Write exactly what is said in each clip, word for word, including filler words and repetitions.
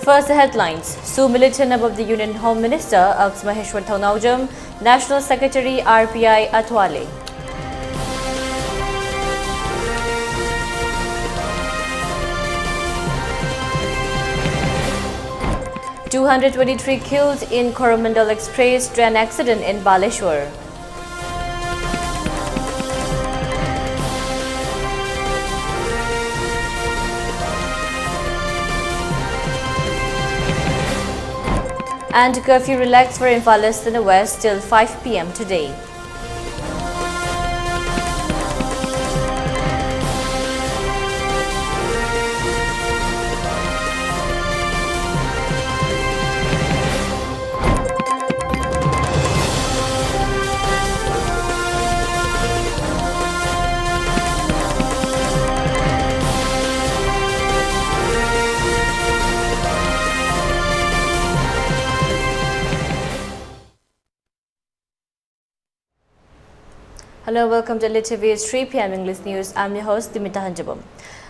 First, the headlines. SoO militant above the Union Home Minister, irks Maheshwar Thongnaojam, National Secretary R P I Atwale. Two hundred twenty-three killed in Coromandel Express train accident in Baleshwar. And curfew relaxed for Imphal East and the West till five p m today. Hello, welcome to L T V's three p m English News. I'm your host, Dimita Hanjabam.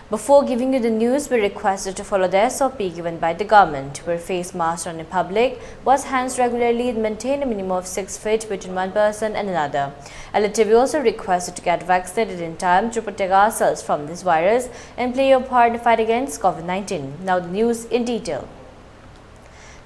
Before giving you the news, we requested to follow the S O P given by the government, wear face masks around in public, wash hands regularly, and maintain a minimum of six feet between one person and another. L T V also requested to get vaccinated in time to protect ourselves from this virus and play your part in the fight against COVID nineteen. Now, the news in detail.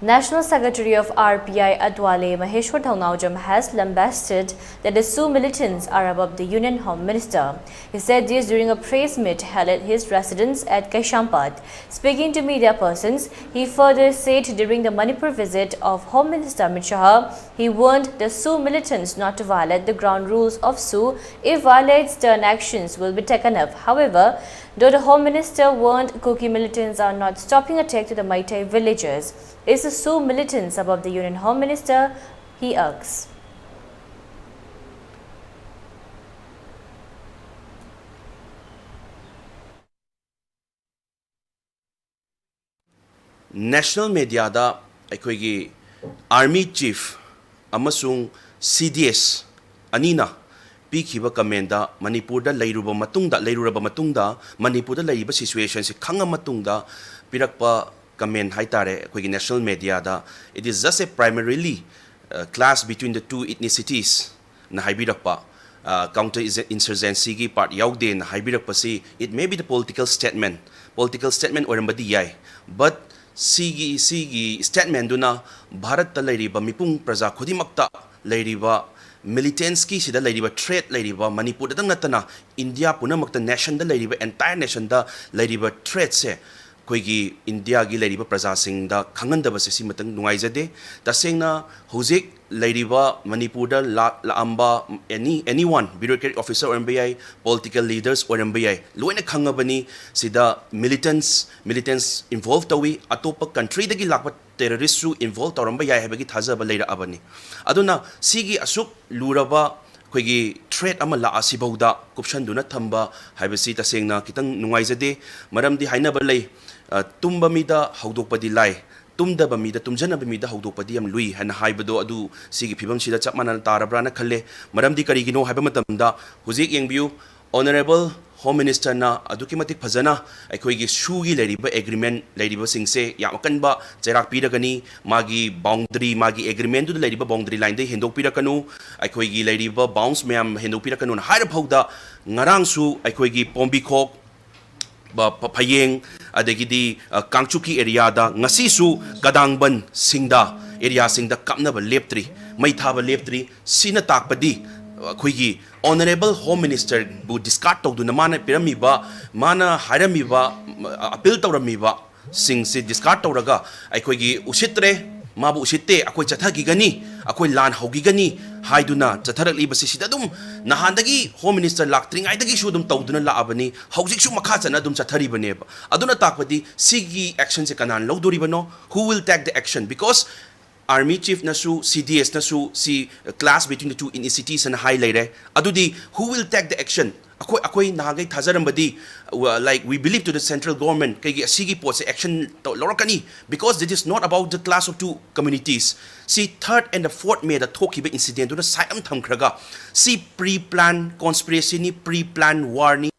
National Secretary of R P I Atwale, Maheshwar Thongnaojam, has lambasted that the SoO militants are above the Union Home Minister. He said this during a press meet held at his residence at Kaisampad. Speaking to media persons, he further said during the Manipur visit of Home Minister Amit Shah, he warned the SoO militants not to violate the ground rules of SoO. If violates, stern actions will be taken up. However, though the Home Minister warned, Kuki militants are not stopping attack to the Meitei villagers. Is the SoO militants above the Union Home Minister? He asks. National mediaꯗ ꯑꯩꯈꯣꯏꯒꯤ Army Chief ꯑꯃꯁꯨꯡ C D S ꯑꯅꯤꯅ ꯄꯤꯈꯤꯕ commentꯗ ꯃꯅꯤꯄꯨꯔꯗ ꯂꯩꯔꯨꯕ ꯃꯇꯨꯡꯗ, ꯂꯩꯔꯨꯔꯕ ꯃꯇꯨꯡꯗ, ꯃꯅꯤꯄꯨꯔꯗ ꯂꯩꯔꯤꯕ situationꯁꯤ ꯈꯪꯉ ꯃꯇꯨꯡꯗ ꯄꯤꯔꯛꯄ comment ꯍꯥꯏ ꯇꯥꯔꯦ, ꯑꯩꯈꯣꯏꯒꯤ national media the, "It is just a primarily, uh, clash between the two ethnicities" ꯅ ꯍꯥꯏꯕꯤꯔꯛꯄ, uh, counter insurgency ꯒꯤ part ꯌꯥꯎꯗꯦꯅ ꯍꯥꯏꯕꯤꯔꯛꯄꯁꯤ, it may be the political statement, political statement ꯑꯣꯏꯔꯝꯕꯗꯤ ꯌꯥꯏ, but ꯁꯤꯒꯤ, ꯁꯤꯒꯤ statement ꯗꯨꯅ ꯚꯥꯔꯠꯇ ꯂꯩꯔꯤꯕ ꯃꯤꯄꯨꯡ ꯄ꯭ꯔꯖꯥ ꯈꯨꯗꯤꯡꯃꯛꯇ ꯂꯩꯔꯤꯕ militants ꯀꯤ ꯁꯤꯗ ꯂꯩꯔꯤꯕ threat ꯂꯩꯔꯤꯕ ꯃꯅꯤꯄꯨꯔꯗꯇꯪ ꯅꯠꯇꯅ ꯏꯟꯗꯤꯌꯥ ꯄꯨꯝꯅꯃꯛꯇ, nation ꯗ ꯂꯩꯔꯤꯕ, entire nation ꯗ ꯂꯩꯔꯤꯕ threat ꯁꯦ ꯑꯩꯈꯣꯏꯒꯤ ꯏꯟꯗꯤꯌꯥꯒꯤ ꯂꯩꯔꯤꯕ ꯄ꯭ꯔꯖꯥꯁꯤꯡꯗ ꯈꯪꯍꯟꯗꯕꯁꯦ ꯁꯤꯃꯇꯪ ꯅꯨꯡꯉꯥꯏꯖꯗꯦ꯫ ꯇꯁꯦꯡꯅ ꯍꯧꯖꯤꯛ ꯂꯩꯔꯤꯕ ꯃꯅꯤꯄꯨꯔꯗ ꯂꯥꯛ-, ꯂꯥꯛꯑꯝꯕ any, anyone, bureaucratic officer ꯑꯣꯏꯔꯝꯕ ꯌꯥꯏ, political leaders ꯑꯣꯏꯔꯝꯕ ꯌꯥꯏ, ꯂꯣꯏꯅ ꯈꯪꯉꯕꯅꯤ꯫ ꯁꯤꯗ militants, militants involve ꯇꯧꯏ, ꯑꯇꯣꯞꯄ country ꯗꯒꯤ ꯂꯥꯛꯄ terrorist ꯁꯨ involve ꯇꯧꯔꯝꯕ ꯌꯥꯏ ꯍꯥꯏꯕꯒꯤ ꯊꯥꯖꯕ ꯂꯩꯔꯛꯑꯕꯅꯤ꯫ ꯑꯗꯨꯅ ꯁꯤꯒꯤ ꯑꯁꯨꯛ ꯂꯨꯔꯕ ꯑꯩꯈꯣꯏꯒꯤ threat ꯑꯃ ꯂꯥꯛꯑꯁꯤꯐꯥꯎꯗ ꯀꯨꯞꯁꯟꯗꯨꯅ ꯊꯝꯕ ꯍꯥꯏꯕꯁꯤ ꯇꯁꯦꯡꯅ ꯈꯤꯇꯪ ꯅꯨꯡꯉꯥꯏꯖꯗꯦ꯫ ꯃꯔꯝꯗꯤ ꯍꯥꯏꯅꯕ ꯂꯩ, ꯑ, "ꯇꯨꯝꯕ ꯃꯤꯗ ꯍꯧꯗꯣꯛꯄꯗꯤ ꯂꯥꯏ, ꯇꯨꯝꯗꯕ ꯃꯤꯗ, ꯇꯨꯝꯖꯅꯕ ꯃꯤꯗ ꯍꯧꯗꯣꯛꯄꯗꯤ ꯌꯥꯝ ꯂꯨꯏ" ꯍꯥꯏꯅ ꯍꯥꯏꯕꯗꯣ, ꯑꯗꯨ ꯁꯤꯒꯤ ꯐꯤꯕꯝꯁꯤꯗ ꯆꯞ ꯃꯥꯟꯅꯅ ꯇꯥꯔꯕ꯭ꯔꯥꯅ ꯈꯜꯂꯦ꯫ ꯃꯔꯝꯗꯤ ꯀꯔꯤꯒꯤꯅꯣ ꯍꯥꯏꯕ ꯃꯇꯝꯗ, ꯍꯧꯖꯤꯛ ꯌꯦꯡꯕꯤꯌꯨ, Honourable Home Minister ꯅ ꯑꯗꯨꯛꯀꯤ ꯃꯇꯤꯛ ꯐꯖꯅ ꯑꯩꯈꯣꯏꯒꯤ ꯁꯨꯒꯤ ꯂꯩꯔꯤꯕ agreement ꯂꯩꯔꯤꯕꯁꯤꯡꯁꯦ ꯌꯥꯝ ꯑꯀꯟꯕ ꯆꯩꯔꯥꯛ ꯄꯤꯔꯒꯅꯤ, ꯃꯥꯒꯤ boundary, ꯃꯥꯒꯤ agreement ꯗꯨꯗ ꯂꯩꯔꯤꯕ boundary line ꯗꯩ ꯍꯦꯟꯗꯣꯛꯄꯤꯔꯛꯀꯅꯨ, ꯑꯩꯈꯣꯏꯒꯤ ꯂꯩꯔꯤꯕ bounds ꯃꯌꯥꯝ ꯍꯦꯟꯗꯣꯛꯄꯤꯔꯛꯀꯅꯨꯅ ꯍꯥꯏꯔ ꯐꯥꯎꯗ, ꯉꯔꯥꯡꯁꯨ ꯑꯩꯈꯣꯏꯒꯤ ꯄꯣꯝꯕꯤꯈꯣꯛ, ꯕ-, ꯐ-, ꯐꯌꯦꯡ, ꯑꯗꯒꯤꯗꯤ, ꯑ, ꯀꯥꯡꯆꯨꯞꯀꯤ area ꯗ, ꯉꯁꯤꯁꯨ ꯀꯗꯥꯡꯕꯟ ꯁꯤꯡꯗ, area ꯁꯤꯡꯗ ꯀꯥꯞꯅꯕ ꯂꯦꯞꯇ꯭ꯔꯤ, ꯃꯩ ꯊꯥꯕ ꯂꯦꯞꯇ꯭ꯔꯤ꯫ ꯁꯤꯅ ꯇꯥꯛꯄꯗꯤ, ꯑ, ꯑꯩꯈꯣꯏꯒꯤ Honourable Home Minister ꯕꯨ discard ꯇꯧꯗꯨꯅ ꯃꯥꯅ ꯄꯤꯔꯝꯃꯤꯕ, ꯃꯥꯅ ꯍꯥꯏꯔꯝꯃꯤꯕ, ꯑ, appeal ꯇꯧꯔꯝꯃꯤꯕ ꯁꯤꯡꯁꯤ discard ꯇꯧꯔꯒ ꯑꯩꯈꯣꯏꯒꯤ ꯎꯁꯤꯠꯇ꯭ꯔꯦ, ꯃꯥꯕꯨ ꯎꯁꯤꯠꯇꯦ, ꯑꯩꯈꯣꯏ ꯆꯠꯊꯈꯤꯒꯅꯤ, ꯑꯩꯈꯣꯏ ꯂꯥꯟ ꯍꯧꯈꯤꯒꯅꯤ ꯍꯥꯏꯗꯨꯅ ꯆꯠꯊꯔꯛꯂꯤꯕꯁꯤ, ꯁꯤꯗ ꯑꯗꯨꯝ ꯅꯍꯥꯟꯗꯒꯤ Home Minister ꯂꯥꯛꯇ꯭ꯔꯤꯉꯩꯗꯒꯤꯁꯨ ꯑꯗꯨꯝ ꯇꯧꯗꯨꯅ ꯂꯥꯛꯑꯕꯅꯤ, ꯍꯧꯖꯤꯛꯁꯨ ꯃꯈꯥ ꯆꯠꯅ ꯑꯗꯨꯝ ꯆꯠꯊꯔꯤꯕꯅꯦꯕ꯫ ꯑꯗꯨꯅ ꯇꯥꯛꯄꯗꯤ ꯁꯤꯒꯤ action ꯁꯦ ꯀꯅꯥꯅ ꯂꯧꯗꯣꯔꯤꯕꯅꯣ? Who will take the action? Because Army Chief ꯅꯁꯨ, C D S ꯅꯁꯨ ꯁꯤ clash between the two ethnicities ꯑꯅ ꯍꯥꯏ ꯂꯩꯔꯦ꯫ ꯑꯗꯨꯗꯤ who will take the action? ꯑꯩꯈꯣꯏ, ꯑꯩꯈꯣꯏ ꯅꯍꯥꯟꯈꯩ ꯊꯥꯖꯔꯝꯕꯗꯤ, uh, like, we believe to the central government, ꯀꯩꯒꯤ ꯑꯁꯤꯒꯤ ꯄꯣꯠꯁꯦ action ꯇꯧ-, ꯂꯧꯔꯛꯀꯅꯤ, because this is not about the clash of two communities꯫ ꯁꯤ third and the fourth May ꯗ ꯊꯣꯛꯈꯤꯕ incident ꯗꯨꯅ side ꯑꯃ ꯊꯝꯈ꯭ꯔꯒ, ꯁꯤ pre plan conspiracy ꯅꯤ, pre plan war ꯅꯤ꯫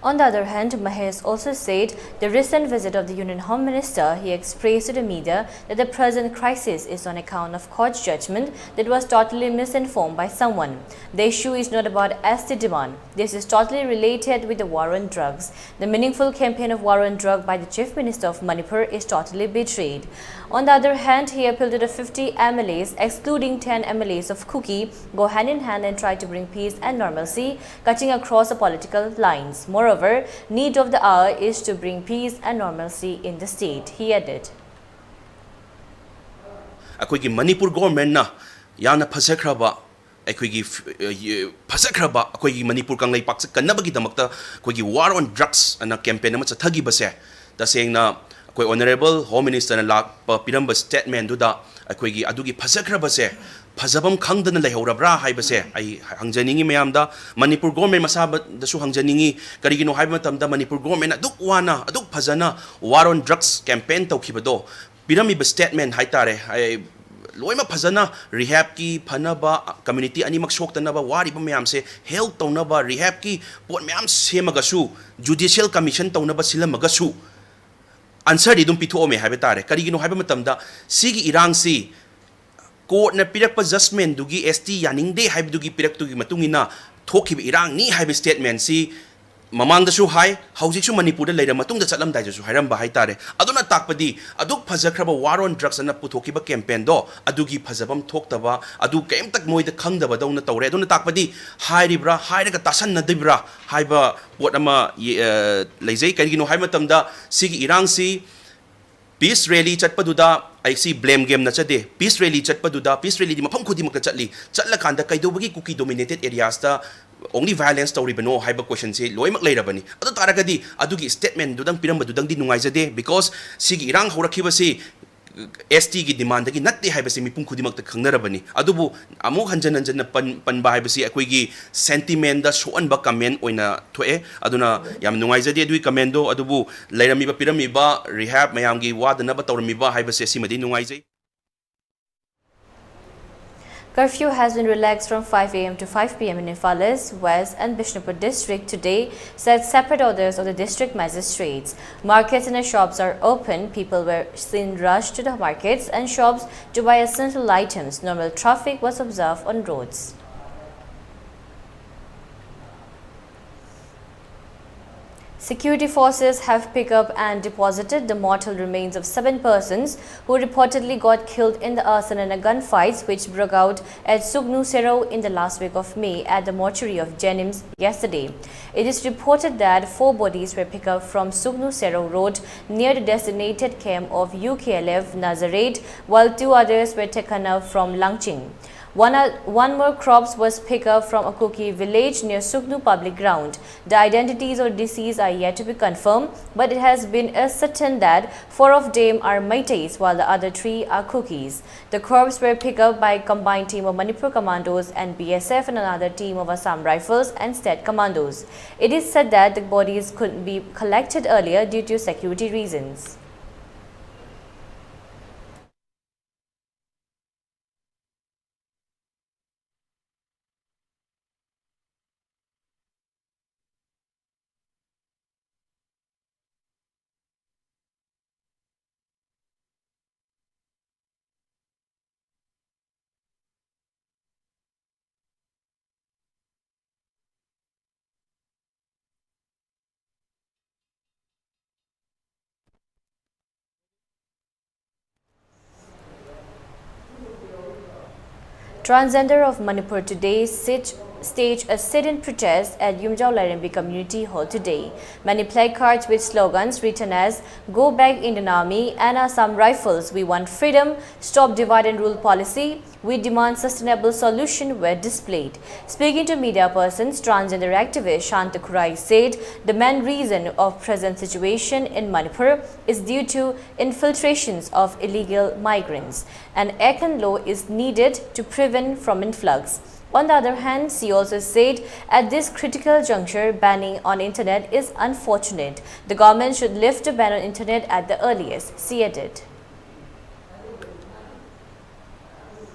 On the other hand, Mahesh also said the recent visit of the Union Home Minister, he expressed to the media that the present crisis is on account of court judgment that was totally misinformed by someone. The issue is not about S T demand. This is totally related with the war on drugs. The meaningful campaign of war on drug by the Chief Minister of Manipur is totally betrayed. On the other hand, he appealed to the fifty M L As, excluding ten M L As of Kuki, go hand in hand and try to bring peace and normalcy, cutting across the political lines. Moreover, need of the hour is to bring peace and normalcy in the state, he added. ꯑꯩꯈꯣꯏꯒꯤ ꯃꯅꯤꯄꯨꯔ ꯒꯣꯔꯃꯦꯟꯅ ꯌꯥꯝꯅ ꯐꯖꯈ꯭ꯔꯕ, ꯑꯩꯈꯣꯏꯒꯤ ꯐ- ꯑ, ꯌꯦ- ꯐꯖꯈ꯭ꯔꯕ ꯑꯩꯈꯣꯏꯒꯤ ꯃꯅꯤꯄꯨꯔ ꯀꯪꯂꯩꯄꯥꯛꯁꯦ ꯀꯟꯅꯕꯒꯤꯗꯃꯛꯇ ꯑꯩꯈꯣꯏꯒꯤ War on Drugs ꯑꯅ ꯀꯦꯝꯄꯦꯟ ꯑꯃ ꯆꯠꯊꯈꯤꯕꯁꯦ, ꯇꯁꯦꯡꯅ ꯑꯩꯈꯣꯏ ꯑꯣꯅꯔꯦꯕꯜ ꯍꯣꯝ ꯃꯤꯅꯤꯁꯇꯔꯅ ꯂꯥꯛꯄ ꯄꯤꯔꯝꯕ ꯁ꯭ꯇꯦꯠꯃꯦꯟꯗꯨꯗ ꯑꯩꯈꯣꯏꯒꯤ ꯑꯗꯨꯒꯤ ꯐꯖꯈ꯭ꯔꯕꯁꯦ ꯐꯖꯐꯝ ꯈꯪꯗꯅ ꯂꯩꯍꯧꯔꯕ꯭ꯔꯥ ꯍꯥꯏꯕꯁꯦ ꯑꯩ ꯍꯪꯖꯅꯤꯡꯉꯤ ꯃꯌꯥꯝꯗ, ꯃꯅꯤꯄꯨꯔ ꯒꯣꯔꯃꯦꯟ ꯃꯁꯥꯗꯁꯨ ꯍꯪꯖꯅꯤꯡꯉꯤ꯫ ꯀꯔꯤꯒꯤꯅꯣ ꯍꯥꯏꯕ ꯃꯇꯝꯗ ꯃꯅꯤꯄꯨꯔ ꯒꯣꯔꯃꯦꯟ ꯑꯗꯨꯛ ꯋꯥꯅ, ꯑꯗꯨꯛ ꯐꯖꯅ War on Drugs ꯀꯦꯝꯄꯦꯟ ꯇꯧꯈꯤꯕꯗꯣ, ꯄꯤꯔꯝꯃꯤꯕ ꯁ꯭ꯇꯦꯠꯃꯦꯟ ꯍꯥꯏꯇꯥꯔꯦ, ꯑꯩ ꯂꯣꯏꯅꯃꯛ ꯐꯖꯅ ꯔꯤꯍꯦꯕꯀꯤ ꯐꯅꯕ, ꯀꯝꯃ꯭ꯌꯨꯅꯤꯇꯤ ꯑꯅꯤꯃꯛ ꯁꯣꯛꯇꯅꯕ ꯋꯥꯔꯤꯕ ꯃꯌꯥꯝꯁꯦ ꯍꯦꯜꯞ ꯇꯧꯅꯕ ꯔꯤꯍꯦꯕꯀꯤ ꯄꯣꯠ ꯃꯌꯥꯝ ꯁꯦꯝꯃꯒꯁꯨ, ꯖꯨꯗꯤꯁꯤꯌꯦꯜ ꯀꯃꯤꯁꯟ ꯇꯧꯅꯕ ꯁꯤꯜꯂꯝꯃꯒꯁꯨ, ꯑꯟꯁꯔꯗꯤ ꯑꯗꯨꯝ ꯄꯤꯊꯣꯛꯑꯝꯃꯦ ꯍꯥꯏꯕ ꯇꯥꯔꯦ꯫ ꯀꯔꯤꯒꯤꯅꯣ ꯍꯥꯏꯕ ꯃꯇꯝꯗ ꯁꯤꯒꯤ ꯏꯔꯥꯡꯁꯤ ꯀꯣꯔꯠꯅ ꯄꯤꯔꯛꯄ ꯖꯁꯃꯦꯟꯗꯨꯒꯤ ꯑꯦꯁ ꯇꯤ ꯌꯥꯅꯤꯡꯗꯦ ꯍꯥꯏꯕꯗꯨꯒꯤ ꯄꯤꯔꯛꯇꯨꯒꯤ ꯃꯇꯨꯡ ꯏꯟꯅ ꯊꯣꯛꯈꯤꯕ ꯏꯔꯥꯡꯅꯤ ꯍꯥꯏꯕ ꯁ꯭ꯇꯦꯠꯃꯦꯟꯁꯤ ꯃꯃꯥꯡꯗꯁꯨ ꯍꯥꯏ, ꯍꯧꯖꯤꯛꯁꯨ ꯃꯅꯤꯄꯨꯔꯗ ꯂꯩꯔ ꯃꯇꯨꯡꯗ ꯆꯠꯂꯝꯗꯥꯏꯗꯁꯨ ꯍꯥꯏꯔꯝꯕ ꯍꯥꯏꯇꯥꯔꯦ꯫ ꯑꯗꯨꯅ ꯇꯥꯛꯄꯗꯤ ꯑꯗꯨꯛ ꯐꯖꯈ꯭ꯔꯕ War on Drugs ꯑꯅ ꯄꯨꯊꯣꯛꯈꯤꯕ ꯀꯦꯝꯄꯦꯟꯗꯣ ꯑꯗꯨꯒꯤ ꯐꯖꯐꯝ ꯊꯣꯛꯇꯕ, ꯑꯗꯨ ꯀꯩꯝꯇ ꯃꯣꯏꯗ ꯈꯪꯗꯕꯗꯧꯅ ꯇꯧꯔꯦ꯫ ꯑꯗꯨꯅ ꯇꯥꯛꯄꯗꯤ ꯍꯥꯏꯔꯤꯕ꯭ꯔꯥ, ꯍꯥꯏꯔꯒ ꯇꯥꯁꯟꯅꯗ꯭ꯔꯤꯕ꯭ꯔꯥ ꯍꯥꯏꯕ ꯄꯣꯠ ꯑꯃ ꯌꯦ- ꯑ, ꯂꯩꯖꯩ꯫ ꯀꯔꯤꯒꯤꯅꯣ ꯍꯥꯏꯕ ꯃꯇꯝꯗ ꯁꯤꯒꯤ ꯏꯔꯥꯡꯁꯤ ꯄꯤꯁ ꯔꯦꯂꯤ ꯆꯠꯄꯗꯨꯗ ꯑꯩ ꯁꯤ ꯕ꯭ꯂꯦꯝ ꯒꯦꯝ ꯅꯠꯆꯗꯦ꯫ ꯄꯤꯁ ꯔꯦꯂꯤ ꯆꯠꯄꯗꯨꯗ, ꯄꯤꯁ ꯔꯦꯂꯤꯗꯤ ꯃꯐꯝ ꯈꯨꯗꯤꯡꯃꯛꯇ ꯆꯠꯂꯤ꯫ ꯆꯠꯂꯀꯥꯟꯗ ꯀꯩꯗꯧꯕꯒꯤ ꯀꯨꯀꯤ ꯗꯣꯃꯤꯅꯦꯇꯦꯗ ꯑꯦꯔꯤꯌꯥꯁꯇ ꯑꯣꯡꯂꯤ ꯚꯥꯏꯑꯣꯂꯦꯟꯁ ꯇꯧꯔꯤꯕꯅꯣ ꯍꯥꯏꯕ ꯀꯣꯏꯁꯟꯁꯦ ꯂꯣꯏꯅꯃꯛ ꯂꯩꯔꯕꯅꯤ꯫ ꯑꯗꯨ ꯇꯥꯔꯒꯗꯤ ꯑꯗꯨꯒꯤ ꯁ꯭ꯇꯦꯠꯃꯦꯟꯗꯨꯗꯪ ꯄꯤꯔꯝꯕꯗꯨꯗꯪꯗꯤ ꯅꯨꯡꯉꯥꯏꯖꯗꯦ, ꯕꯤꯀꯣꯁ ꯁꯤꯒꯤ ꯏꯔꯥꯡ ꯍꯧꯔꯛꯈꯤꯕꯁꯤ ꯑꯦꯁ ꯇꯤꯒꯤ ꯗꯤꯃꯥꯟꯗꯒꯤ ꯅꯠꯇꯦ ꯍꯥꯏꯕꯁꯤ ꯃꯤꯄꯨꯝ ꯈꯨꯗꯤꯡꯃꯛꯇ ꯈꯪꯅꯔꯕꯅꯤ꯫ ꯑꯗꯨꯕꯨ ꯑꯃꯨꯛ ꯍꯟꯖꯟ ꯍꯟꯖꯟꯅ ꯄꯟ- ꯄꯟꯕ ꯍꯥꯏꯕꯁꯤ ꯑꯩꯈꯣꯏꯒꯤ ꯁꯦꯟꯇꯤꯃꯦꯟꯗ ꯁꯣꯛꯍꯟꯕ ꯀꯃꯦꯟ ꯑꯣꯏꯅ ꯊꯣꯛꯑꯦ꯫ ꯑꯗꯨꯅ ꯌꯥꯝ ꯅꯨꯡꯉꯥꯏꯖꯗꯦ ꯑꯗꯨꯒꯤ ꯀꯃꯦꯟꯗꯣ꯫ ꯑꯗꯨꯕꯨ ꯂꯩꯔꯝꯃꯤꯕ, ꯄꯤꯔꯝꯃꯤꯕ ꯔꯤꯍꯦꯕ ꯃꯌꯥꯝꯒꯤ ꯋꯥꯗꯅꯕ ꯇꯧꯔꯝꯃꯤꯕ ꯍꯥꯏꯕꯁꯦ ꯁꯤꯃꯗꯤ ꯅꯨꯡꯉꯥꯏꯖꯩ꯫ Curfew has been relaxed from five a m to five p m in Imphal East, West and Bishnupur district today, said separate orders of the district magistrates. Markets and shops are open. People were seen rush to the markets and shops to buy essential items. Normal traffic was observed on roads. Security forces have picked up and deposited the mortal remains of seven persons who reportedly got killed in the Arsenal gunfights which broke out at Sugnu Sero in the last week of May at the mortuary of JNIMS yesterday. It is reported that four bodies were picked up from Sugnu Sero Road near the designated camp of U K L F Nazareth, while two others were taken up from Langching. One, o- one more corpse was picked up from a Kuki village near Sugnu Public Ground. The identities of deceased are yet to be confirmed, but it has been ascertained that four of them are Meiteis, while the other three are Kukis. The corpses were picked up by a combined team of Manipur Commandos and B S F and another team of Assam Rifles and State Commandos. It is said that the bodies couldn't be collected earlier due to security reasons. Transgender of Manipur today sit, stage a sit-in protest at Yumjao Lairembi Community Hall today. Many placards with slogans written as "Go back Indian Army" and "Assam Rifles, we want freedom," "Stop divide and rule policy," "We demand sustainable solution" were displayed. Speaking to media persons, transgender activist Shanta Khurai said the main reason of present situation in Manipur is due to infiltrations of illegal migrants. An action law is needed to prevent from influx. On the other hand, she also said at this critical juncture, banning on internet is unfortunate. The government should lift the ban on internet at the earliest, she added.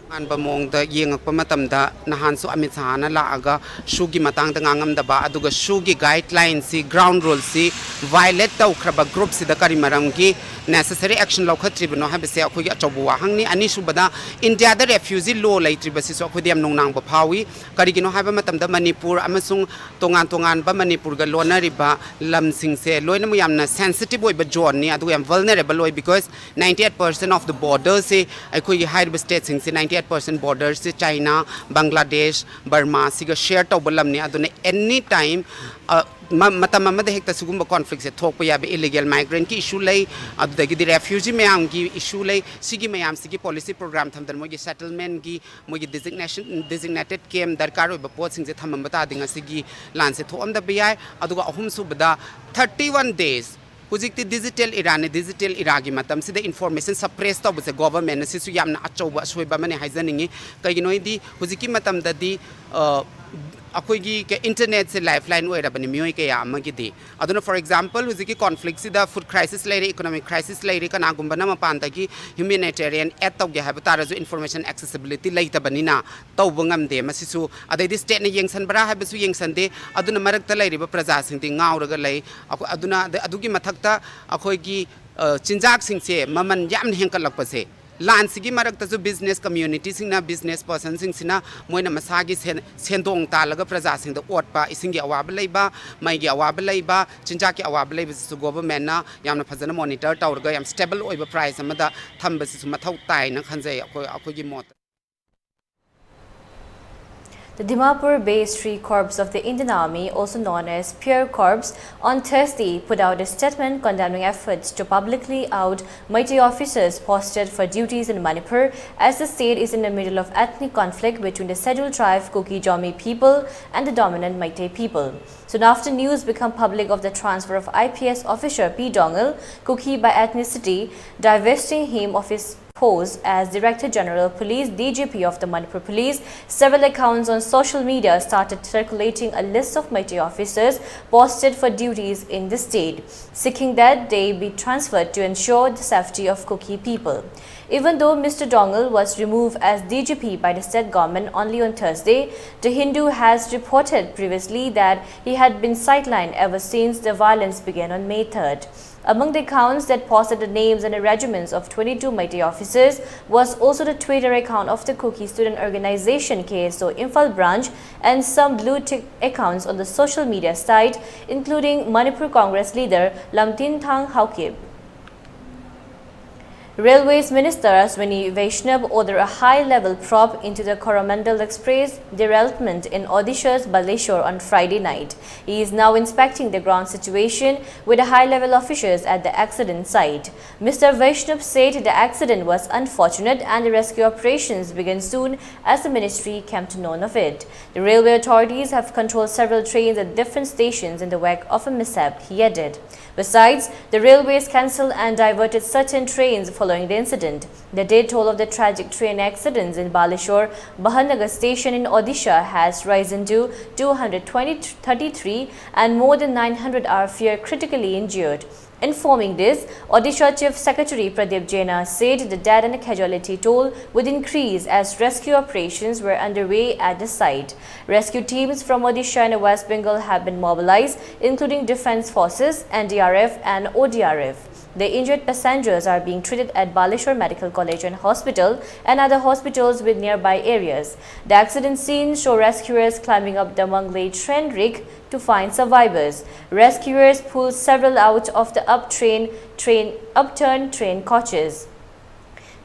ꯇꯣꯉꯥꯟꯕ ꯃꯑꯣꯡꯗ ꯌꯦꯡꯉꯛꯄ ꯃꯇꯝꯗ ꯅꯍꯥꯟꯁꯨ ꯑꯃꯤꯠ ꯁꯍꯥꯅ ꯂꯥꯛꯑꯒ ꯁꯨꯒꯤ ꯃꯇꯥꯡꯗ ꯉꯥꯡꯉꯝꯗꯕ, ꯑꯗꯨꯒ ꯁꯨꯒꯤ ꯒꯥꯏꯗꯂꯥꯏꯟꯁꯤ, ground ꯔꯨꯜꯁꯤ ꯚꯥꯏꯑꯣꯂꯦꯠ ꯇꯧꯈ꯭ꯔꯕ ꯒ꯭ꯔꯨꯞꯁꯤꯗ ꯀꯔꯤ ꯃꯔꯝꯒꯤ ꯅꯦꯁꯦꯁꯔꯤ ꯑꯦꯛꯁꯟ ꯂꯧꯈꯠꯇ꯭ꯔꯤꯕꯅꯣ ꯍꯥꯏꯕꯁꯦ ꯑꯩꯈꯣꯏꯒꯤ ꯑꯆꯧꯕ ꯋꯥꯍꯪꯅꯤ꯫ ꯑꯅꯤꯁꯨꯕꯗ, ꯏꯟꯗꯤꯌꯥꯗ ꯔꯦꯐ꯭ꯌꯨꯖꯤ ꯂꯣ ꯂꯩꯇ꯭ꯔꯤꯕꯁꯤꯁꯨ ꯑꯩꯈꯣꯏꯗ ꯌꯥꯝ ꯅꯨꯡꯅꯥꯡꯕ ꯐꯥꯎꯏ꯫ ꯀꯔꯤꯒꯤꯅꯣ ꯍꯥꯏꯕ ꯃꯇꯝꯗ ꯃꯅꯤꯄꯨꯔ ꯑꯃꯁꯨꯡ ꯇꯣꯉꯥꯟ ꯇꯣꯉꯥꯟꯕ ꯃꯅꯤꯄꯨꯔꯒ ꯂꯣꯟꯅꯔꯤꯕ ꯂꯝꯁꯤꯡꯁꯦ ꯂꯣꯏꯅꯃꯛ ꯌꯥꯝꯅ ꯁꯦꯟꯁꯤꯇꯤꯞ ꯑꯣꯏꯕ ꯖꯣꯟꯅꯤ, ꯑꯗꯨꯒ ꯌꯥꯝ ꯚꯜꯅꯔꯦꯕꯜ ꯑꯣꯏ, because ninety eight percent of the borderꯁꯤ ꯑꯩꯈꯣꯏꯒꯤ ꯍꯥꯏꯔꯤꯕ ꯁ꯭ꯇꯦꯠꯁꯤꯡꯁꯦ ninety eight percent borderꯁꯤ ꯆꯥꯏꯅꯥ, ꯕꯪꯒ꯭ꯂꯥꯗꯦꯁ, ꯕꯔꯃꯥ ꯁꯤꯒ ꯁꯤꯌꯔ ꯇꯧꯕ ꯂꯝꯅꯤ꯫ ꯑꯗꯨꯅ ꯑꯦꯅꯤ ꯇꯥꯏꯝ ꯃꯇꯝ ꯑꯃꯗ ꯍꯦꯛꯇ ꯁꯤꯒꯨꯝꯕ ꯀꯣꯟꯐ꯭ꯂꯤꯛꯁꯦ ꯊꯣꯛꯄ ꯌꯥꯕ, ꯏꯂꯤꯒꯦꯜ ꯃꯥꯏꯒ꯭ꯔꯦꯟꯠꯀꯤ ꯏꯁꯨ ꯂꯩ, ꯑꯗꯨꯗꯒꯤꯗꯤ ꯔꯦꯐ꯭ꯌꯨꯖꯤ ꯃꯌꯥꯝꯒꯤ ꯏꯁꯨ ꯂꯩ꯫ ꯁꯤꯒꯤ ꯃꯌꯥꯝꯁꯤꯒꯤ ꯄꯣꯂꯤꯁꯤ ꯄ꯭ꯔꯣꯒ꯭ꯔꯥꯝ ꯊꯝꯗꯅ ꯃꯣꯏꯒꯤ ꯁꯦꯇꯜꯃꯦꯟꯠꯀꯤ, ꯃꯣꯏꯒꯤ ꯗꯤꯖꯤꯒꯅꯦꯁꯟ, ꯗꯤꯖꯤꯒꯅꯦꯇꯦꯠ ꯀꯦꯝꯞ ꯗꯔꯀꯥꯔ ꯑꯣꯏꯕ ꯄꯣꯠꯁꯤꯡꯁꯦ ꯊꯝꯃꯝꯕ ꯇꯥꯔꯗꯤ ꯉꯁꯤꯒꯤ ꯂꯥꯟꯁꯦ ꯊꯣꯛꯑꯝꯗꯕ ꯌꯥꯏ꯫ ꯑꯗꯨꯒ ꯑꯍꯨꯝꯁꯨꯕꯗ, thirty one days, ꯍꯧꯖꯤꯛꯇꯤ ꯗꯤꯖꯤꯇꯦꯜ ꯏꯔꯥꯅꯤ, ꯗꯤꯖꯤꯇꯦꯜ ꯏꯔꯥꯒꯤ ꯃꯇꯝꯁꯤꯗ ꯏꯟꯐꯣꯔꯃꯦꯁꯟ ꯁꯄ꯭ꯔꯦꯁ ꯇꯧꯕꯁꯦ ꯒꯣꯚꯔꯟꯃꯦꯟꯠꯅ, ꯁꯤꯁꯨ ꯌꯥꯝꯅ ꯑꯆꯧꯕ ꯑꯁꯣꯏꯕ ꯑꯃꯅꯤ ꯍꯥꯏꯖꯅꯤꯡꯉꯤ꯫ ꯀꯩꯒꯤꯅꯣ ꯍꯥꯏꯗꯤ ꯍꯧꯖꯤꯛꯀꯤ ꯃꯇꯝꯗꯗꯤ, ꯑ, ꯑꯩꯈꯣꯏꯒꯤ ꯀ-, ꯏꯟꯇꯔꯅꯦꯠꯁꯦ ꯂꯥꯏꯐ ꯂꯥꯏꯟ ꯑꯣꯏꯔꯕꯅꯤ ꯃꯤꯑꯣꯏ ꯀꯌꯥ ꯑꯃꯒꯤꯗꯤ꯫ ꯑꯗꯨꯅ, for example, ꯍꯧꯖꯤꯛꯀꯤ ꯀꯣꯟꯐ꯭ꯂꯤꯛꯁꯤꯗ ꯐꯨꯗ ꯀ꯭ꯔꯥꯏꯁꯤꯁ ꯂꯩꯔꯦ, ꯏꯀꯣꯅꯣꯃꯤꯛ ꯀ꯭ꯔꯥꯏꯁꯤꯁ ꯂꯩꯔꯦ, ꯀꯅꯥꯒꯨꯝꯕꯅ ꯃꯄꯥꯟꯗꯒꯤ ꯍ꯭ꯌꯨꯃꯦꯅꯤꯇꯦꯔꯤꯌꯟ ꯑꯦꯗ ꯇꯧꯒꯦ ꯍꯥꯏꯕ ꯇꯥꯔꯁꯨ ꯏꯟꯐꯣꯔꯃꯦꯁꯟ ꯑꯦꯛꯁꯦꯁꯤꯕꯤꯂꯤꯇꯤ ꯂꯩꯇꯕꯅꯤꯅ ꯇꯧꯕ ꯉꯝꯗꯦ꯫ ꯃꯁꯤꯁꯨ ꯑꯗꯩꯗꯤ ꯁ꯭ꯇꯦꯠꯅ ꯌꯦꯡꯁꯟꯕ꯭ꯔꯥ ꯍꯥꯏꯕꯁꯨ ꯌꯦꯡꯁꯟꯗꯦ꯫ ꯑꯗꯨꯅ ꯃꯔꯛꯇ ꯂꯩꯔꯤꯕ ꯄ꯭ꯔꯖꯥꯁꯤꯡꯗꯤ ꯉꯥꯎꯔꯒ ꯂꯩ꯫ ꯑꯩꯈꯣꯏ, ꯑꯗꯨꯅ ꯑꯗ-, ꯑꯗꯨꯒꯤ ꯃꯊꯛꯇ ꯑꯩꯈꯣꯏꯒꯤ, ꯑ, ꯆꯤꯟꯖꯥꯛꯁꯤꯡꯁꯦ ꯃꯃꯜ ꯌꯥꯝꯅ ꯍꯦꯟꯀꯠꯂꯛꯄꯁꯦ, ꯂꯥꯟꯁꯤꯒꯤ ꯃꯔꯛꯇꯁꯨ ꯕꯤꯖꯤꯅꯦꯁ ꯀꯝꯃ꯭ꯌꯨꯅꯤꯇꯤꯁꯤꯡꯅ, ꯕꯤꯖꯤꯅꯦꯁ ꯄꯔꯁꯟꯁꯤꯡꯁꯤꯅ ꯃꯣꯏꯅ ꯃꯁꯥꯒꯤ ꯁꯦꯟ-, ꯁꯦꯟꯗꯣꯡ ꯇꯥꯜꯂꯒ ꯄ꯭ꯔꯖꯥꯁꯤꯡꯗ ꯑꯣꯠꯄ, ꯏꯁꯤꯡꯒꯤ ꯑꯋꯥꯕ ꯂꯩꯕ, ꯃꯩꯒꯤ ꯑꯋꯥꯕ ꯂꯩꯕ, ꯆꯤꯟꯖꯥꯛꯀꯤ ꯑꯋꯥꯕ ꯂꯩꯕꯁꯤꯁꯨ ꯒꯣꯚꯔꯟꯃꯦꯟꯠꯅ ꯌꯥꯝꯅ ꯐꯖꯅ ꯃꯣꯅꯤꯇꯔ ꯇꯧꯔꯒ ꯌꯥꯝ ꯁ꯭ꯇꯦꯕꯜ ꯑꯣꯏꯕ ꯄ꯭ꯔꯥꯏꯁ ꯑꯃꯗ ꯊꯝꯕꯁꯤꯁꯨ ꯃꯊꯧ ꯇꯥꯏꯅ ꯈꯟꯖꯩ, ꯑꯩꯈꯣꯏ, ꯑꯩꯈꯣꯏꯒꯤ ꯃꯣꯠꯇ꯫ The Dimapur-based Three Corps of the Indian Army, also known as Pure Corps, on Thursday put out a statement condemning efforts to publicly out Meitei officers posted for duties in Manipur, as the state is in the middle of ethnic conflict between the scheduled tribe Kuki Zomi people and the dominant Meitei people. Soon after news became public of the transfer of I P S officer P Doungel, Kuki by ethnicity, divesting him of his post as Director General Police, D G P of the Manipur Police, several accounts on social media started circulating a list of Meitei officers posted for duties in the state, seeking that they be transferred to ensure the safety of Kuki people. Even though Mister Doungel was removed as D G P by the state government only on Thursday, The Hindu has reported previously that he had been sidelined ever since the violence began on May third. Among the accounts that posted the names and the regiments of twenty-two Meitei officers was also the Twitter account of the Kuki Student Organization, K S O, Imphal branch, and some blue tick accounts on the social media site, including Manipur Congress leader Lamtinthang Haokip. Railways Minister Ashwini Vaishnaw ordered a high-level probe into the Coromandel Express derailment in Odisha's Baleshwar on Friday night. He is now inspecting the ground situation with high-level officials at the accident site. Mister Vaishnaw said the accident was unfortunate and the rescue operations begin soon as the ministry came to know of it. The railway authorities have controlled several trains at different stations in the wake of a mishap, he added. Besides, the railways cancelled and diverted certain trains following the incident. The death toll of the tragic train accidents in Baleshwar Bahannagar station in Odisha has risen to two hundred twenty-three and more than nine hundred are feared critically injured. Informing this, Odisha Chief Secretary Pradeep Jaina said the death and casualty toll would increase as rescue operations were underway at the site. Rescue teams from Odisha and West Bengal have been mobilized, including Defence Forces, N D R F, and O D R F. The injured passengers are being treated at Baleshwar Medical College and Hospital and other hospitals with nearby areas. The accident scenes show rescuers climbing up the Manglei train rig to find survivors. Rescuers pulled several out of the up train, train, upturned train coaches.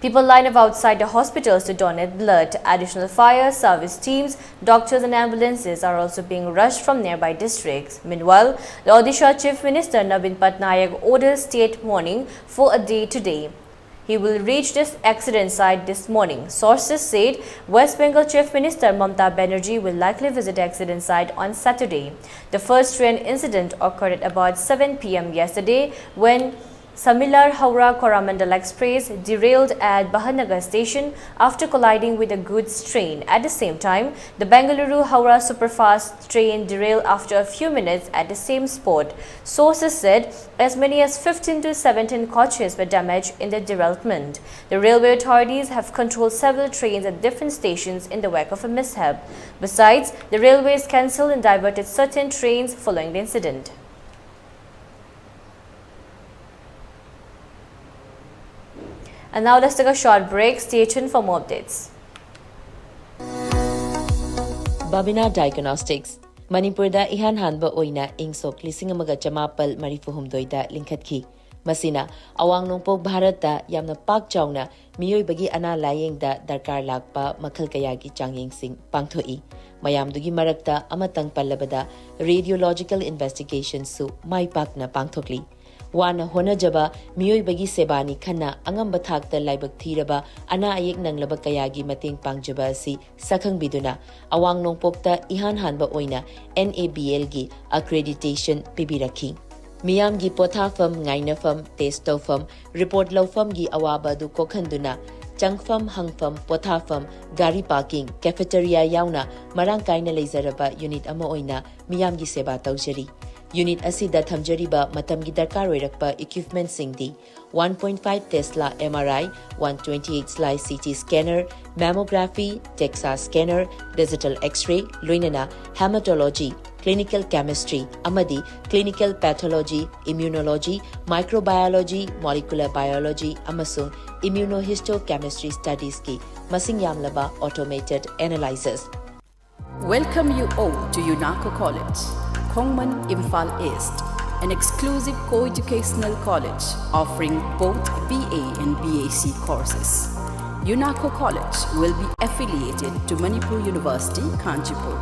People line up outside the hospitals to donate blood. Additional fire service teams, doctors, and ambulances are also being rushed from nearby districts. Meanwhile, the Odisha Chief Minister Naveen Patnaik orders state mourning for a day today. He will reach this accident site this morning. Sources said West Bengal Chief Minister Mamata Banerjee will likely visit the accident site on Saturday. The first train incident occurred at about seven p m yesterday when Samilar Howrah Coromandel Express derailed at Bahanagar station after colliding with a goods train. At the same time, the Bengaluru Howrah superfast train derailed after a few minutes at the same spot. Sources said as many as fifteen to seventeen coaches were damaged in the derailment. The railway authorities have controlled several trains at different stations in the wake of a mishap. Besides, the railways cancelled and diverted certain trains following the incident. And now let's take a short break. Stay tuned for more updates. Babina Diagnostics. ꯃꯅꯤꯄꯨꯔꯗ ꯏꯍꯥꯟ ꯍꯥꯟꯕ ꯑꯣꯏꯅ ꯏꯪ ꯁꯣꯛ ꯂꯤꯁꯤꯡ ꯑꯃꯒ ꯆꯃꯥꯄꯜ ꯃꯔꯤꯐꯨ ꯍꯨꯝꯗꯣꯏꯗ ꯂꯤꯡꯈꯠꯈꯤ꯫ ꯃꯁꯤꯅ ꯑꯋꯥꯡ ꯅꯣꯡꯄꯣꯛ ꯚꯥꯔꯠꯇ ꯌꯥꯝꯅ ꯄꯥꯛ ꯆꯥꯎꯅ ꯃꯤꯑꯣꯏꯕꯒꯤ ꯑꯅꯥ ꯂꯥꯌꯦꯡꯗ ꯗꯔꯀꯥꯔ ꯂꯥꯛꯄ ꯃꯈꯜ ꯀꯌꯥꯒꯤ ꯆꯥꯡꯌꯦꯡꯁꯤꯡ ꯄꯥꯡꯊꯣꯛꯏ꯫ ꯃꯌꯥꯝꯗꯨꯒꯤ ꯃꯔꯛꯇ ꯑꯃꯇꯪ ꯄꯜꯂꯕꯗ radiological investigationꯁꯨ ꯃꯥꯏ ꯄꯥꯛꯅ ꯄꯥꯡꯊꯣꯛꯂꯤ꯫ ꯋꯥꯅ ꯍꯣꯠꯅꯖꯕ ꯃꯤꯑꯣꯏꯕꯒꯤ ꯁꯦꯕꯥꯅꯤ ꯈꯟꯅ ꯑꯉꯝꯕ ꯊꯥꯛꯇ ꯂꯥꯏꯕꯛ ꯊꯤꯔꯕ ꯑꯅꯥ ꯑꯌꯦꯛ ꯅꯪꯂꯕ ꯀꯌꯥꯒꯤ ꯃꯇꯦꯡ ꯄꯥꯡꯖꯕ ꯑꯁꯤ ꯁꯛꯈꯪꯕꯤꯗꯨꯅ ꯑꯋꯥꯡ ꯅꯣꯡꯄꯣꯛꯇ ꯏꯍꯥꯟ ꯍꯥꯟꯕ ꯑꯣꯏꯅ NABLꯒꯤ accreditation ꯄꯤꯕꯤꯔꯛꯈꯤ꯫ ꯃꯤꯌꯥꯝꯒꯤ ꯄꯣꯊꯥꯐꯝ, ꯉꯥꯏꯅꯐꯝ, test ꯇꯧꯐꯝ, report ꯂꯧꯐꯝꯒꯤ ꯑꯋꯥꯕ ꯑꯗꯨ ꯀꯣꯛꯍꯟꯗꯨꯅ ꯆꯪꯐꯝ, ꯍꯪꯐꯝ, ꯄꯣꯊꯥꯐꯝ, ꯒꯥꯔꯤ parking, cafeteria ꯌꯥꯎꯅ ꯃꯔꯥꯡ ꯀꯥꯏꯅ ꯂꯩꯖꯔꯕ unit ꯑꯃ ꯑꯣꯏꯅ ꯃꯤꯌꯥꯝꯒꯤ ꯁꯦꯕꯥ ꯇꯧꯖꯔꯤ꯫ Unit ꯑꯁꯤꯗ ꯊꯝꯖꯔꯤꯕ ꯃꯇꯝꯒꯤ ꯗꯔꯀꯥꯔ ꯑꯣꯏꯔꯛꯄ equipmentꯁꯤꯡꯗꯤ one point five Tesla MRI, one twenty-eight slice CT scanner, mammography, DEXA scanner, digital X-ray, ꯂꯣꯏꯅꯅ hematology, clinical chemistry ꯑꯃꯗꯤ clinical pathology, immunology, microbiology, molecular biology ꯑꯃꯁꯨꯡ immunohistochemistry studiesꯀꯤ ꯃꯁꯤꯡ ꯌꯥꯝꯂꯕ automated analyzers꯫ Welcome you all to UNACO College, Khongman, Imphal East, an exclusive co-educational college offering both BA and BSc courses. UNACO College will be affiliated to Manipur University, Kanchipur.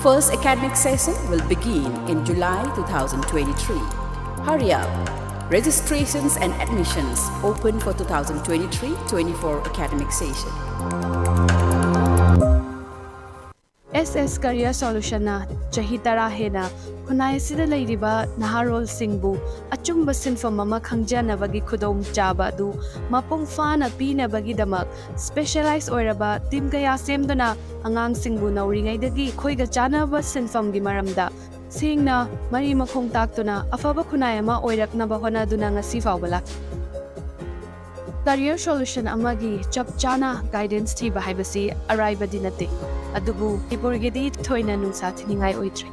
First academic session will begin in July two thousand twenty-three. Hurry up! Registrations and admissions open for two thousand twenty-three twenty-four academic session. S S career ꯁꯣꯂꯨꯁꯟꯅ ꯆꯍꯤ ꯇꯔꯥ ꯍꯦꯟꯅ ꯈꯨꯟꯅꯥꯏ ꯑꯁꯤꯗ ꯂꯩꯔꯤꯕ ꯅꯍꯥꯔꯣꯜꯁꯤꯡꯕꯨ ꯑꯆꯨꯝꯕ ꯁꯤꯟꯐꯝ ꯑꯃ ꯈꯪꯖꯅꯕꯒꯤ ꯈꯨꯗꯣꯡꯆꯥꯕ ꯑꯗꯨ ꯃꯄꯨꯡ ꯐꯥꯅ ꯄꯤꯅꯕꯒꯤꯗꯃꯛ ꯁ꯭ꯄꯦꯁꯦꯂꯥꯏꯖ ꯑꯣꯏꯔꯕ ꯇꯤꯝ ꯀꯌꯥ ꯁꯦꯝꯗꯨꯅ ꯑꯉꯥꯡꯁꯤꯡꯕꯨ ꯅꯧꯔꯤꯉꯩꯗꯒꯤ ꯑꯩꯈꯣꯏꯒ ꯆꯥꯟꯅꯕ ꯁꯤꯟꯐꯝꯒꯤ ꯃꯔꯝꯗ ꯁꯦꯡꯅ ꯃꯔꯤ ꯃꯈꯣꯡ ꯇꯥꯛꯇꯨꯅ ꯑꯐꯕ ꯈꯨꯟꯅꯥꯏ ꯑꯃ ꯑꯣꯏꯔꯛꯅꯕ ꯍꯣꯠꯅꯗꯨꯅ ꯉꯁꯤ ꯐꯥꯎꯕ ꯂꯥꯛꯂꯤ꯫ ꯀꯔꯤꯌꯔ ꯁꯣꯂꯨꯁꯟ ꯑꯃꯒꯤ ꯆꯞ ꯆꯥꯅ ꯒꯥꯏꯗꯦꯟꯁ ꯊꯤꯕ ꯍꯥꯏꯕꯁꯤ ꯑꯔꯥꯏꯕꯗꯤ ꯅꯠꯇꯦ, ꯑꯗꯨꯕꯨ ꯃꯅꯤꯄꯨꯔꯒꯤꯗꯤ ꯊꯣꯏꯅ ꯅꯨꯡꯁꯥ ꯊꯤꯅꯤꯡꯉꯥꯏ ꯑꯣꯏꯗ꯭ꯔꯦ꯫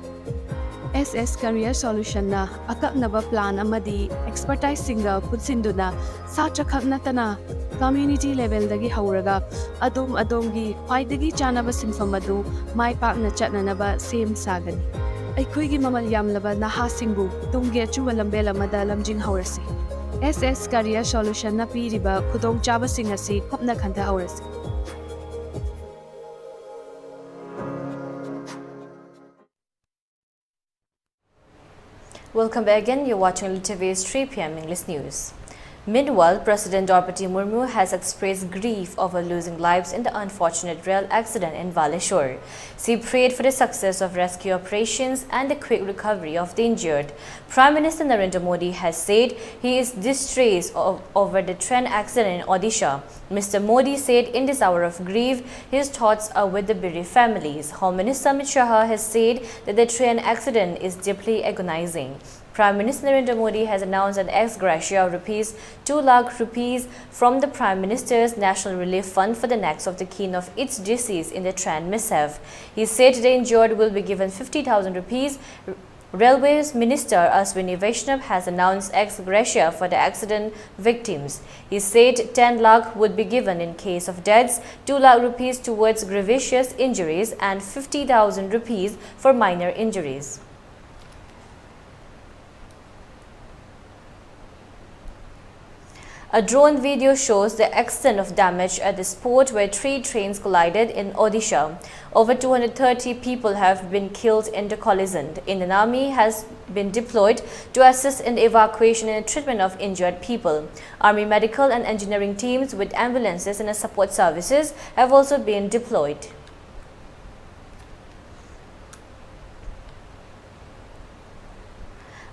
ꯑꯦꯁ ꯑꯦꯁ ꯀꯔꯤꯌꯔ ꯁꯣꯂꯨꯁꯟꯅ ꯑꯀꯛꯅꯕ ꯄ꯭ꯂꯥꯟ ꯑꯃꯗꯤ ꯑꯦꯛꯁꯄꯔꯇꯥꯏꯖꯁꯤꯡꯒ ꯄꯨꯟꯁꯤꯟꯗꯨꯅ ꯁꯥꯇ꯭ꯔ ꯈꯛ ꯅꯠꯇꯅ ꯀꯝꯃ꯭ꯌꯨꯅꯤꯇꯤ ꯂꯦꯚꯦꯜꯗꯒꯤ ꯍꯧꯔꯒ ꯑꯗꯣꯝ ꯑꯗꯣꯝꯒꯤ ꯈ꯭ꯋꯥꯏꯗꯒꯤ ꯆꯥꯅꯕ ꯁꯤꯟꯐꯝ ꯑꯗꯨ ꯃꯥꯏ ꯄꯥꯛꯅ ꯆꯠꯅꯅꯕ ꯁꯦꯝ ꯁꯥꯒꯅꯤ꯫ ꯑꯩꯈꯣꯏꯒꯤ ꯃꯃꯜ ꯌꯥꯝꯂꯕ ꯅꯍꯥꯁꯤꯡꯕꯨ ꯇꯨꯡꯒꯤ ꯑꯆꯨꯝꯕ ꯂꯝꯕꯦꯜ ꯑꯃꯗ ꯂꯝꯖꯤꯡꯍꯧꯔꯁꯤ꯫ ꯑꯦꯁ ꯑꯦꯁ ꯀꯔꯤꯌꯔ ꯁꯣꯂꯨꯁꯟꯅ ꯄꯤꯔꯤꯕ ꯈꯨꯗꯣꯡꯆꯥꯕꯁꯤꯡ ꯑꯁꯤ ꯀꯨꯞꯅ ꯈꯟꯊꯍꯧꯔꯁꯤ꯫ Welcome back again. You're watching L T V's three P M English News. Meanwhile, President Droupadi Murmu has expressed grief over losing lives in the unfortunate rail accident in Baleshwar. She prayed for the success of rescue operations and the quick recovery of the injured. Prime Minister Narendra Modi has said he is distressed o-, over the train accident in Odisha. Mister Modi said in this hour of grief, his thoughts are with the bereaved families. Home Minister Amit Shah has said that the train accident is deeply agonizing. Prime Minister Narendra Modi has announced an ex gratia of rupees two lakh rupees from the Prime Minister's National Relief Fund for the next of the kin of its deceased in the train mishap. He said the injured will be given fifty thousand rupees. Railways Minister Ashwini Vaishnaw has announced ex gratia for the accident victims. He said ten lakh would be given in case of deaths, two lakh rupees towards grievous injuries and fifty thousand rupees for minor injuries. A drone video shows the extent of damage at the spot where three trains collided in Odisha. Over two hundred thirty people have been killed in the collision. Indian Army has been deployed to assist in the evacuation and treatment of injured people. Army medical and engineering teams with ambulances and support services have also been deployed.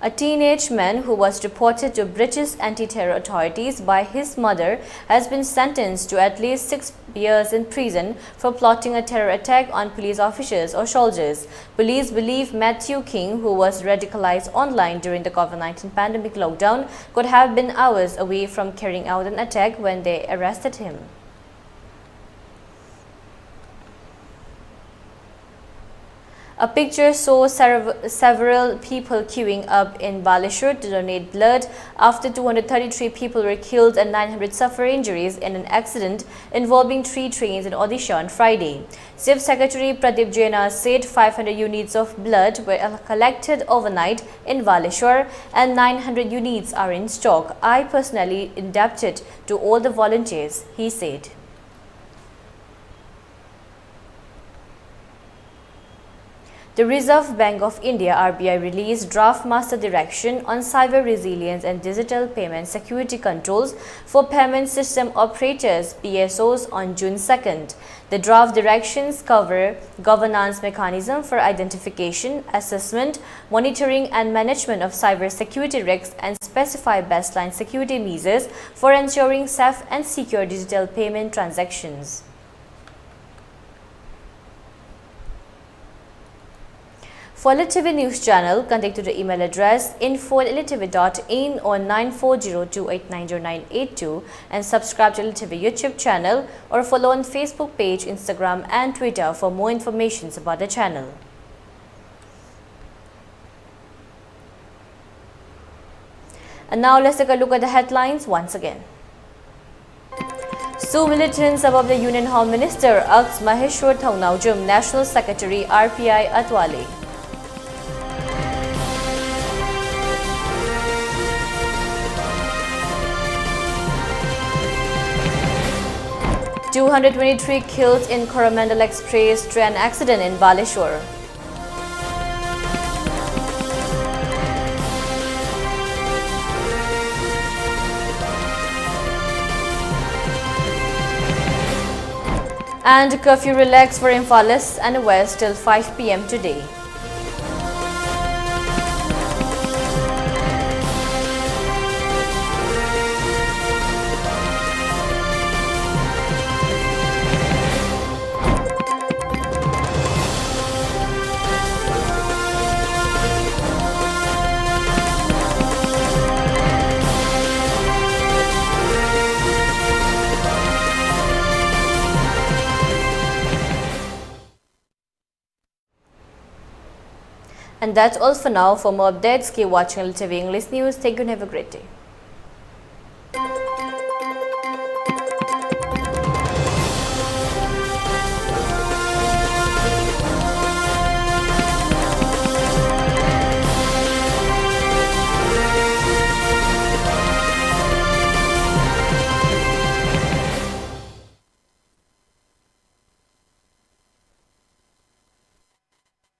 A teenage man who was reported to British anti-terror authorities by his mother has been sentenced to at least six years in prison for plotting a terror attack on police officers or soldiers. Police believe Matthew King, who was radicalized online during the COVID nineteen pandemic lockdown, could have been hours away from carrying out an attack when they arrested him. A picture saw sev- several people queuing up in Baleshwar to donate blood after two hundred thirty-three people were killed and nine hundred suffer injuries in an accident involving three trains in Odisha on Friday. Chief Secretary Pradip Jaina said five hundred units of blood were collected overnight in Baleshwar and nine hundred units are in stock. I personally indebted to all the volunteers, he said. The Reserve Bank of India, R B I, released draft master direction on cyber resilience and digital payment security controls for payment system operators, P S Os, on June second. The draft directions cover governance mechanism for identification, assessment, monitoring, and management of cyber security risks and specify baseline security measures for ensuring safe and secure digital payment transactions. For L T V News Channel, contact to the email address info at L T V dot in or nine four zero two eight nine zero nine eight two and subscribe to L T V YouTube channel or follow on Facebook page, Instagram and Twitter for more informations about the channel. And now let's take a look at the headlines once again. Sue militants above the Union Home Minister, Aks Maheshwar Thongnaojum, National Secretary R P I Atwale. Two hundred twenty-three killed in Coromandel Express train accident in Baleshwar. And curfew relaxed for Imphal East and West till five p.m. today. That's all for now. For more updates, keep watching L T V English News. Thank you and have a great day.